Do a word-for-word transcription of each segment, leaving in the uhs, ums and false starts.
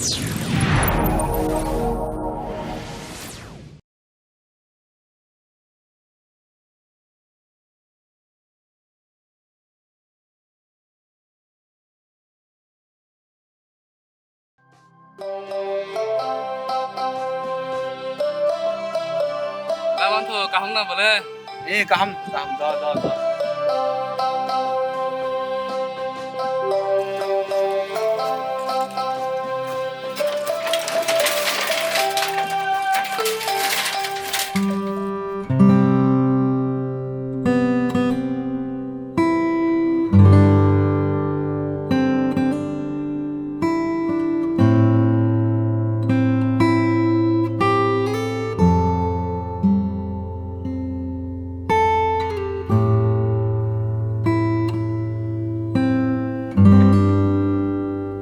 Laman tho kaham na bole? Eh, kaham, kaham, do, do, do.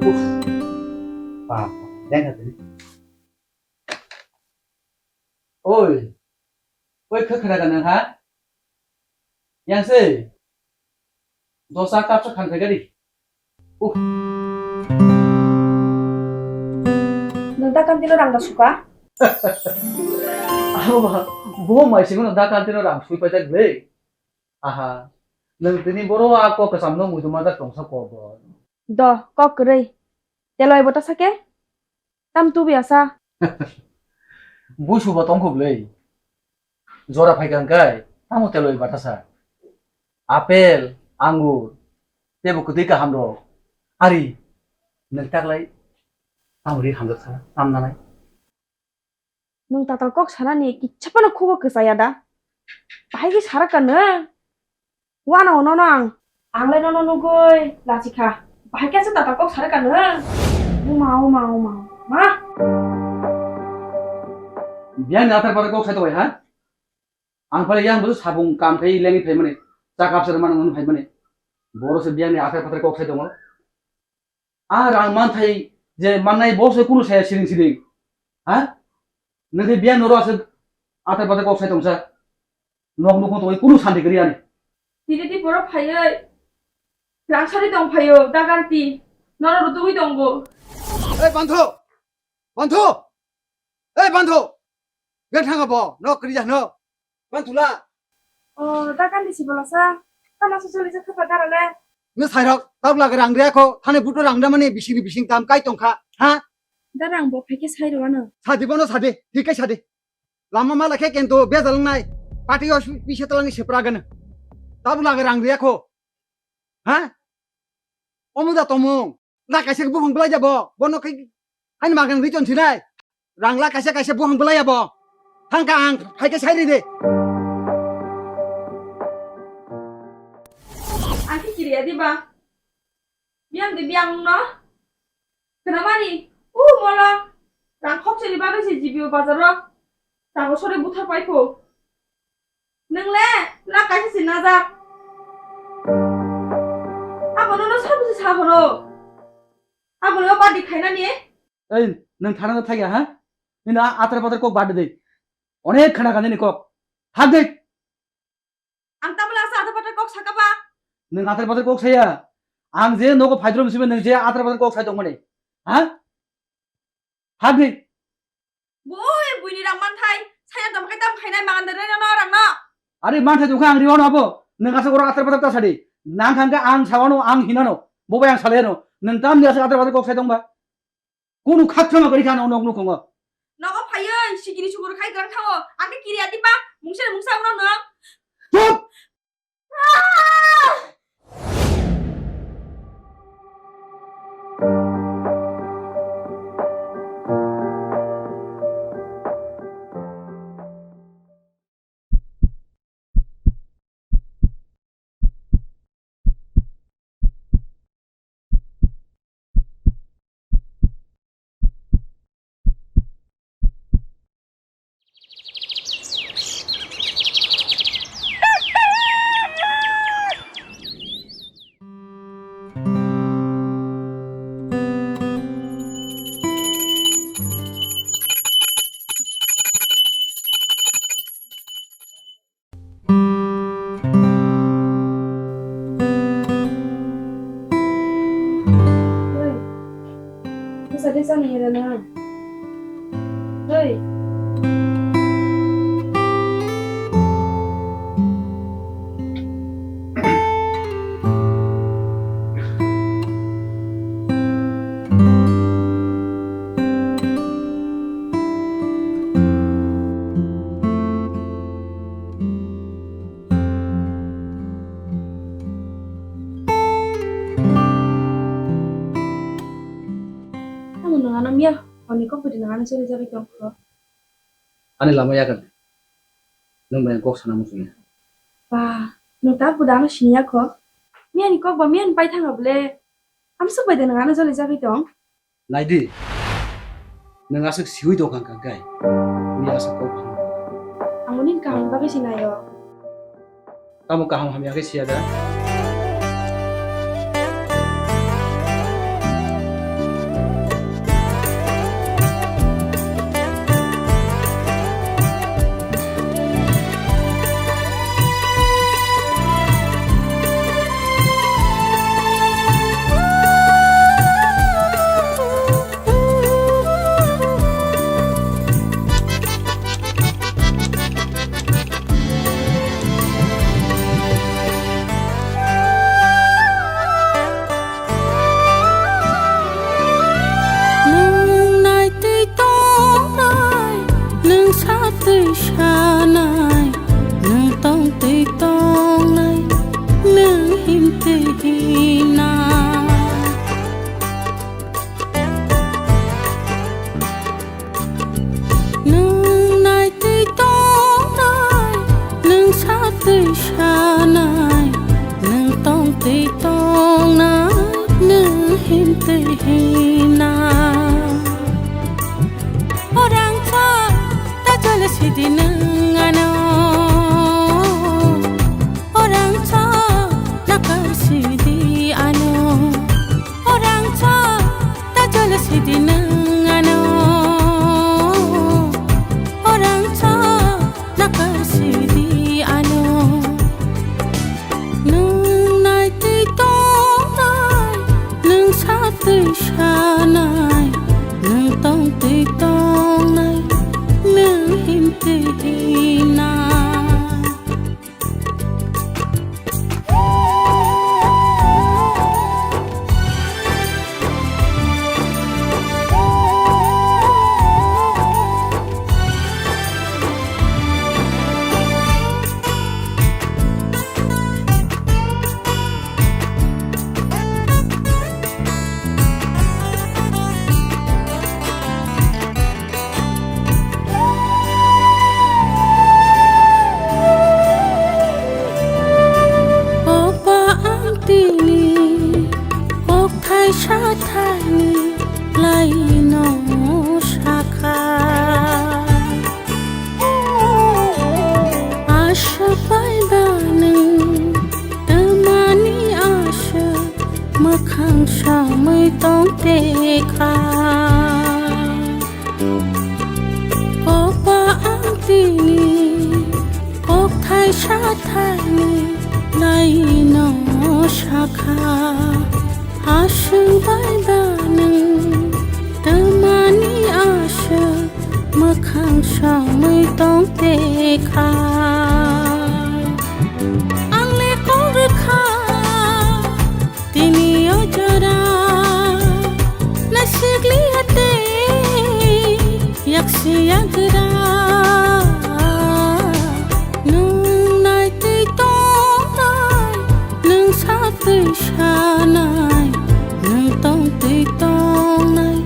Uf, papa, yang kata ni. Oi, koi kha khara gana ha? Yang se, dosa kapsa khan kha gari. Uh. Nung ta kan tino rang da suka? Abo ba, bo mai singo nung ta kan tino rang sui pai jak le. Aha, nung tini boro a kok kesam no muitu ma jak tongsa kok bo. Do, kok kwrwi. Teloi bo ta sake? Tam tubi asa. Busu bo tongkhu bwlwi. Jora phaikha hwnkhe tamo teloi batasa. Apple, angur, tebo kwtwi kaham rok. Ari, nwng taklai tamo ri hamjaksa, tam nanai. Nwng tatal kok sanani kisa phano khugo kwchaya da? Bahai khe sarakha nwng? Wano nono ang. Anglai nono nugwi lachikha. Bahai khe se tatal kok sarakha nwng? Uma, uma, uma, uma. Biyang ni atar patar kok sai tongwi ha? Ang phalai yang bwswk sabung kam khai lengwi phaimani. Cha cup se rwmani nung phaimani. Boro se biyang ni atar patar kok sai tongo. A rang manthai je mannai bo se kunu saya siring siring. Ha? Nang khe biyang noro aswk atar patar kok sai tongsa. Nok nukung tongwi kunu santi kwrwi ani. Tini ti borok phaiwi rang sari tong phaio, daganti. Nono rutugwi tongo. Ei bantho! Bantho! Ei bantho! Biyang thanga bo, nok kwrwi jano. Bantula. O, da kandi si bola sa. Tama su soli sa khapa dara le. Nw sairok, tabla ke rang riya kho, thani buto rang da mani bising ni bising tam kai tong kha, ha? Da rang bo phai khe sai rw ano. Sadi bono sadi, thik kai sadi. Lama mala khe kento bejal nai. Pati o pisa talang ni sepra gana. Tabla ke rang riya kho. Ha? Omo da tomung. La kaisa buphang belai jabo. Bono khai haini magang ri ton sinai. Rang la kaisa kaisa buphang belai jabo. Thangka ang phaikhe sai ri de. Ang khe kiriya diba? Biyang de biyang no. Kena mani. U mola. Rang khok sini bagwi se jibiyo bazaro. Tago sore buthar paikho. Nwng le la kaisa se najak. Abo nono sabo se sa horo. Abo le o badi khainani. Ei, nwng thana thaiya ha? Nini a-, atar patar kok badi de. Onek khana kani ni kok. Hak de. Ang tabla asa atar patar kok saka ba. Nwng atar patar kok saya. Ang je nogo phaidrom sibe nwng je atar patar kok sai tongmani. Ha? Hak de. Boi, buini rang manthai, saya dam khai dam khainai mangan de reno no rang no. Ari manthai tongkha ang riwano abo, nwng asa oro atar patar ta sadi. Nang khangkha ang sawano, ang hinano, bo bai ang salayano. Nwng tamni asa atar patar kok sai tongba. Kunu khatrama kari khano nok nukhungo. Nogo phaiyo, sikiri sukuru khai gran khawo. Ang khe kiri adi ba, mungsa mungsa wngno no. Chup! Sade chani hera na. Hei. Tamo nwng ano miya hwnwi kok bwtwi nwng ano choli jagwi tong kho. Ani lama yagan. Nwng bai kok sana muchungya. Ba, nwng ta buda ano siniya kho. Miyani kok ba miyani pai thanga bwle. Amsuk bai de nwng ano joli jagwi tong. Naidi, nwng aswk siwi tongkha hwnkha khe, nini aswk kok phano. Ang bo nini kaham bagwi se naio. Tamo kaham hamya khe siya da? Nwng naitwi tongnai, nwng satwi sanai, nwng tongtwi tongnai, nwng himtwi hinai. Nwng naitwi tongnai, nwng satwi sanai, nwng tongtwi tongnai, nwng himtwi hinai. Orang sa ta jole sidi nwng ano. Orang sa nakar sidi ano. Orang sa ta jole sidi nwng ano. Orang sa nakar sidi ano. Nwng naitwi tongnai, nwng satwi sanai, nwng tongtwi tongnai, nwng himtwi hinai. Opa ang tini kokthai sathaini laino sakha. Aswk bai ba nwng twmani aswk mwkhang samwi tong tekha. Kokba ang tini kokthai sathaini laino sakha. Aswk bai ba nwng twmani aswk mwkhang samwi tong tekha. Ang le kok rwkha tini o jora naisik liya tei yaksi yagra. Nwng naitwi tongnai, nwng satwi sanai, nwng tongtwi tongnai,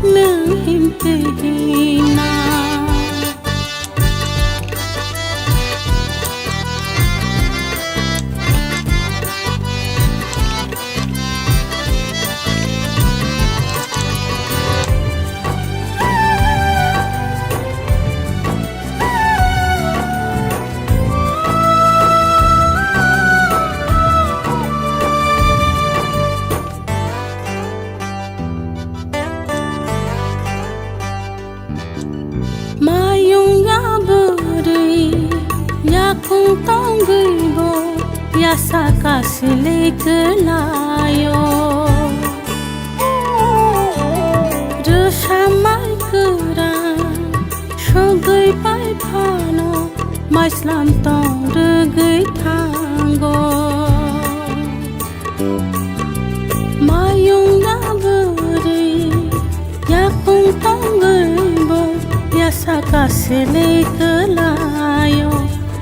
nwng himtwi hinai. Mayung ya bwrwi yakung tongwi bo yasa kasili kwlaio. maislam tong rwgwi thango. Mayungna bwrwi yakung tongwi bo yasa kaselwi kwlaio.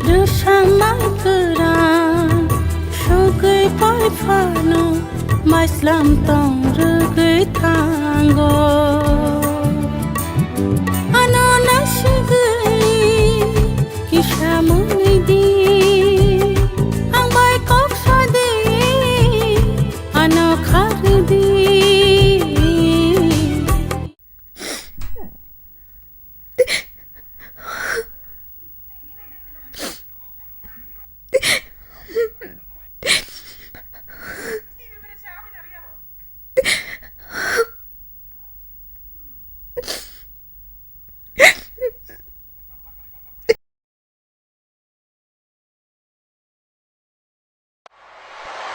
Rwsamai kwran sugwi pai phano maislam tong rwgwi thango. Ano naisigwi kisa mwnwi di, ang bai kok sa di, ano kharwi di.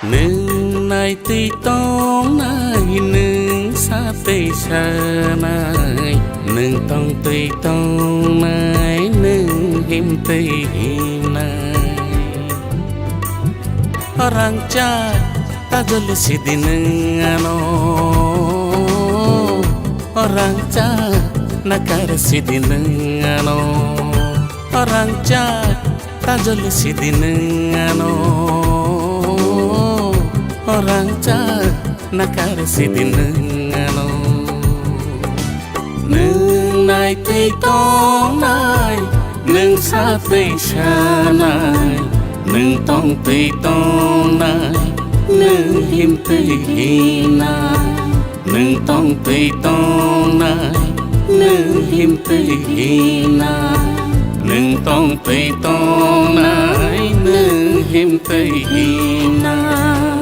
Nwng naitwi tongnai, nwng satwi sanai, nwng tongtwi tongnai, nwng himtwi himnai. Rangchak tajol sidi nwng ano, rangchak nakar sidi nwng ano. Rangchak tajol sidi nwng ano, rangchak nakar sidi nwng ano. Nwng naitwi tongnai, nwng satwi sanai, nwng tongtwi tongnai, nwng himtwi himnai. Nwng tongtwi tongnai, nwng himtwi himnai. Nwng tongtwi tongnai, nwng himtwi himnai.